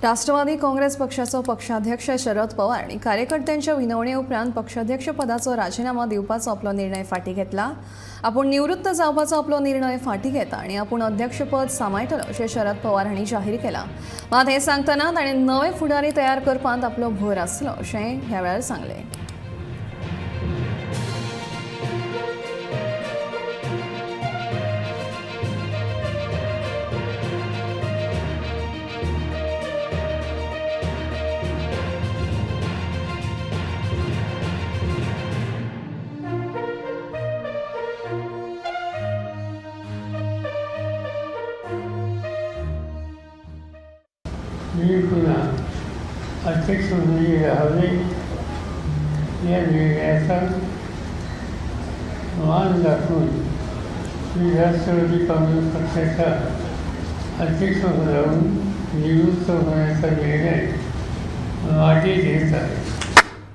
राष्ट्रवादी काँग्रेस पक्षाचो पक्षाध्यक्ष शरद पवार आनी कार्यकर्त्यांच्या विनवणे उपरांत पक्षाध्यक्ष पदाचो राजीनामो दिवपाचो आपलो निर्णय फाटीं घेतला. आपूण निवृत्त जावपाचो आपलो निर्णय फाटीं घेता आनी आपूण अध्यक्षपद सांबाळटलो अशें शरद पवार हांणी जाहीर केलां. मात हें सांगतना ताणें नवे फुडारी तयार करपांत आपलो भर आसलो अशें ह्या वेळार सांगलें. मी पुन्हा अध्यक्ष म्हणून राहावे या निर्णयाचा मान राखून मी राष्ट्रवादी काँग्रेस पक्षाच्या अध्यक्षपदावरून निवृत्त होण्याचा निर्णय मागे घेत आहे.